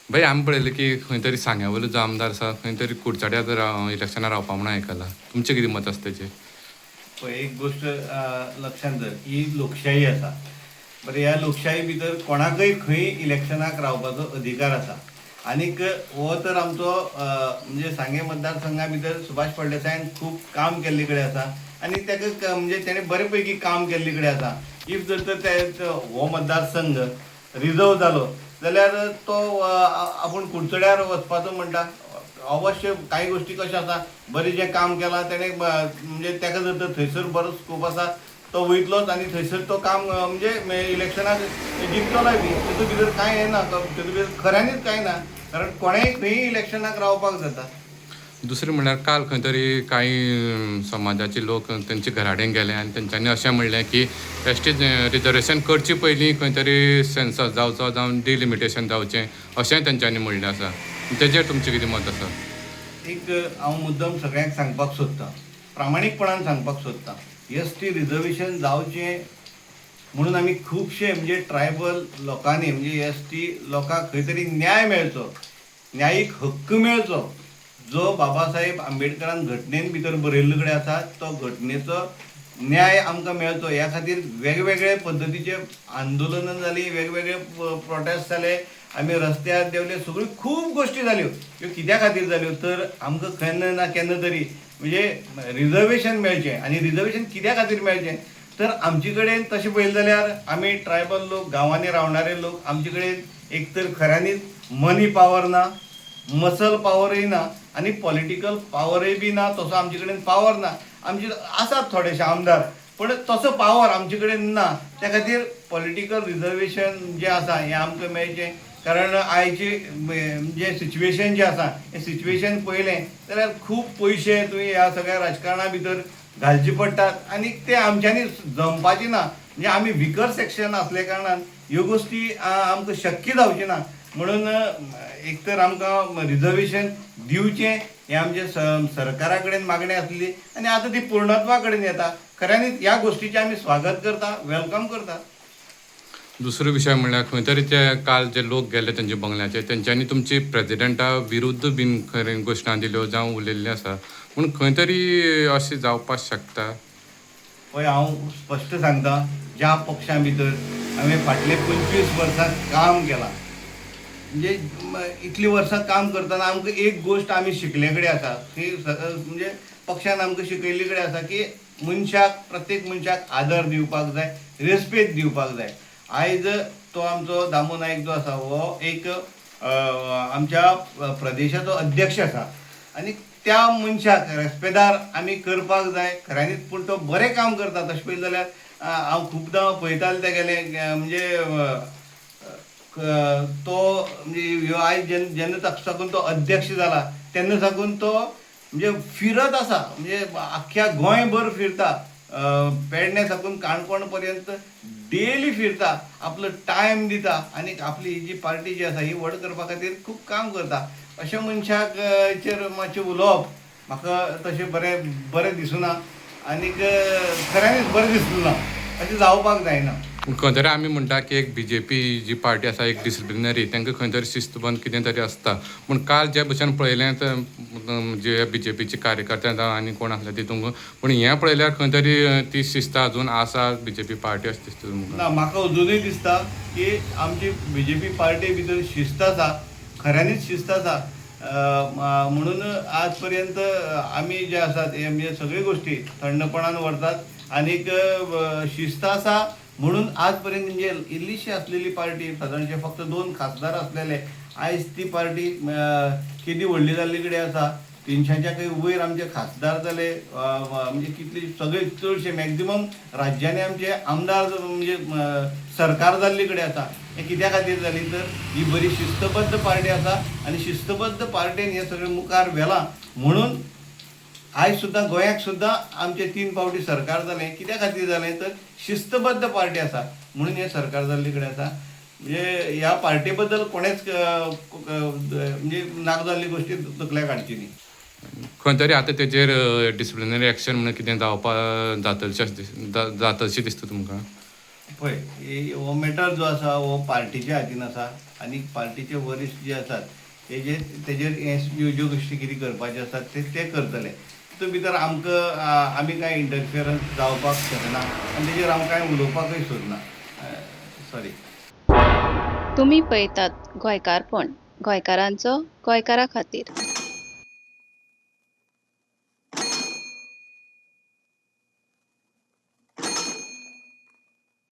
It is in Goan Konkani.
भाई, आमी पळयलें की खंय तरी सांग्या वयलो जो आमदार आसा, खंय तरी कुडचड्यार इलेक्शनाक रावपा म्हणून आयकलां. तुमचें कितें मत आसा तेजेर? पळय, एक गोश्ट लक्षांत धर, ही लोकशाही आसा. बरें, ह्या लोकशाही भितर कोणाकय खंय इलेक्शनाक रावपाचो अधिकार आसा. आनीक हो तर आमचो म्हणजे सांगें मतदारसंघा भितर सुभाष फळदेसायान खूब काम केल्ले कडेन आसा आनी ताका म्हणजे तेणें बरे पैकी काम केल्ले कडेन आसा. If जर तर ते हो मतदारसंघ रिजर्व जालो जाल्यार तो आपूण कुडचड्यार वचपाचो म्हणटा. अवश्य कांय गोश्टी कश्यो आसा, बरें जें काम केलां तेणें, म्हणजे ताका जर तर थंयसर बरो स्कोप आसा तो वयतलोच आनी थंयसर तो काम म्हणजे इलेक्शनाक जिखतलोय बी. तितूंत भितर कांय हें ना, तितूंत भितर खऱ्यांनीच कांय ना, कारण कोणेंय खंयी इलेक्शनाक रावपाक जाता. दुसरें म्हणल्यार काल खंय तरी कांय समाजाचे लोक तेंच्या घराडेन गेले आनी तेंच्यांनी अशें म्हणलें की एस टी रिजर्वेशन करचे पयलीं खंय तरी सेन्सस जावचो जावं डिलिमिटेशन जावचें, अशेंय तेंच्यांनी म्हणलें आसा. तेजेर तुमचें कितें मत आसा? एक हांव मुद्दम सगळ्यांक सांगपाक सोदतां, प्रामाणीकपणान सांगपाक सोदतां, एस टी रिजर्वेशन जावचें म्हणून आमी खुबशे म्हणजे ट्रायबल लोकांनी, म्हणजे एस टी लोकांक खंय तरी न्याय मेळचो, न्यायीक हक्क मेळचो, जो बाबासाहेब आंबेडकरान घटनेन भितर बरयल्ले कडेन आसा तो घटनेचो न्याय आमकां मेळचो ह्या खातीर वेगवेगळे पद्दतीचे आंदोलनां जालीं, वेगवेगळे प्रोटेस्ट जाले, आमी रस्त्यार देंवले, सगळ्यो खूब गोश्टी जाल्यो. ह्यो कित्या खातीर जाल्यो तर आमकां केन्ना ना केन्ना तरी म्हणजे रिजर्वेशन मेळचें. आनी रिजर्वेशन कित्या खातीर मेळचें तर आमचे कडेन तशें पळयलें जाल्यार आमी ट्रायबल लोक, गांवांनी रावणारे लोक, आमचे कडेन एक तर खऱ्यांनीच मनी पावर ना, मसल पावरय ना आनी पॉलिटिकल पावरय बी ना. तसो आमचे कडेन पावर ना. आमचे आसात थोडेशे आमदार, पण तसो पावर आमचे कडेन ना. त्या खातीर पॉलिटिकल रिजर्वेशन जें आसा हें आमकां मेळचें, कारण आयची जें सिच्युएशन जें आसा हें सिच्युएशन पळयलें जाल्यार खूब पयशे तुवें ह्या सगळ्या राजकारणा भितर घालचे पडटात आनी ते आमच्यांनी जमपाचें ना. म्हणजे आमी विकर सेक्शन आसल्या कारणान ह्यो गोश्टी आमकां शक्य जावच्यो ना. म्हणून एक तर आमकां रिजर्वेशन दिवचें हें आमचें सरकारा कडेन मागणें आसली आनी आतां ती पूर्णत्वा कडेन येता. खऱ्यांनीच ह्या गोश्टीचें आमी स्वागत करता, welcome करता. दुसरो विशय म्हणल्यार खंय तरी ते काल जे लोक गेले तेंच्या बंगल्याचेर, तेंच्यांनी तुमची प्रेजिडेंटा विरुद्ध बीन खंय घोशणा दिल्यो जावं उलयल्लें आसा, पूण खंय तरी अशें जावपाक शकता? पळय, हांव स्पश्ट सांगता, ज्या पक्षा भितर हांवें फाटले 25 वर्सां काम केलां, म्हणजे इतलीं वर्सां काम करतना आमकां एक गोश्ट आमी शिकले कडेन आसा की म्हणजे पक्षान आमकां शिकयल्ले कडेन आसा की मनशाक, प्रत्येक मनशाक आदर दिवपाक जाय, रेस्पेद दिवपाक जाय. आयज तो आमचो दामू नायक जो आसा हो एक आमच्या प्रदेशाचो अध्यक्ष आसा आनी त्या मनशाक रेस्पेदार आमी करपाक जाय खऱ्यांनीच. पूण तो बरें काम करता. तशें पळयलें जाल्यार हांव खुबदां पळयतालें तेगेलें, म्हणजे तो म्हणजे ह्यो आयज जेन्ना जेन्ना ताका साकून तो अध्यक्ष जाला तेन्ना साकून तो म्हणजे फिरत आसा, म्हणजे आख्ख्या गोंयभर फिरता, पेडणे साकून काणकोण पर्यंत डेली फिरता, आपलो टायम दिता आनी आपली ही जी पार्टी जी आसा ही व्हड करपा खातीर खूब काम करता. अशें मनशाक चेर मातशें उलोवप म्हाका तशें बरें बरें दिसना आनीक खऱ्यांनीच बरें दिसना, अशें जावपाक जायना. पूण खंय तरी आमी म्हणटा की एक बीजेपी जी पार्टी आसा एक डिसिप्लिनरी, तांकां खंय तरी शिस्तबंद कितें तरी आसता. पूण काल जे भशेन पळयलें तर जे बीजेपीचे कार्यकर्ते जावं आनी कोण आसले तितूंक, पूण हें पळयल्यार खंय तरी ती शिस्त अजून आसा बीजेपी पार्टी अशें दिसता तुमकां? ना, म्हाका अजुनूय दिसता की आमची बीजेपी पार्टी भितर शिस्त आसा, खऱ्यांनीच शिस्त आसा. म्हणून आज पर्यंत आमी जे आसात हे म्हणजे सगळ्यो गोश्टी थंडपणान व्हरतात आनीक शिस्त आसा म्हणून आज पर्यंत म्हणजे इल्लीशी आसलेली पार्टी, सादारणशे फक्त 2 खासदार आसलेले, आयज ती पार्टी केदी व्हडली जाल्ली कडेन आसा. 300च्या खंय वयर आमचे खासदार जाले, म्हणजे कितले सगळे चडशे मॅक्झिमम राज्यांनी आमचे आमदार म्हणजे सरकार जाल्ले कडेन आसा. हें कित्या खातीर जाली तर ही बरी शिस्तबद्ध पार्टी आसा आनी शिस्तबद्ध पार्टेन हें सगळें मुखार व्हेलां म्हणून आयज सुद्दां गोंयाक सुद्दां आमचे 3 फावटी सरकार जालें. कित्या खातीर जालें तर शिस्तबद्ध पार्टी आसा म्हणून हें सरकार जाल्ले कडेन आसा. म्हणजे ह्या पार्टी बद्दल कोणेच म्हणजे नाका जाल्ली गोश्टी तकल्या काडची न्ही. खंय तरी आतां तेजेर डिसिप्लिनरी एक्शन म्हणून कितें जावपा जातलें जातशें दिसता तुमकां? पळय, हो मॅटर जो आसा हो पार्टीच्या हातीन आसा आनी पार्टीचे वरिश्ठ जे आसात तेजेर तेजेर हे ज्यो ज्यो गोश्टी कितें करपाच्यो आसात ते ते करतले. तितून भितर आमकां आमी कांय इंटरफियरन्स जावपाक शकना आनी तेजेर हांव कांय उलोवपाकय सोदना, सॉरी. तुमी पळयतात गोंयकारपण, गोंयकारांचो गोंयकारा खातीर.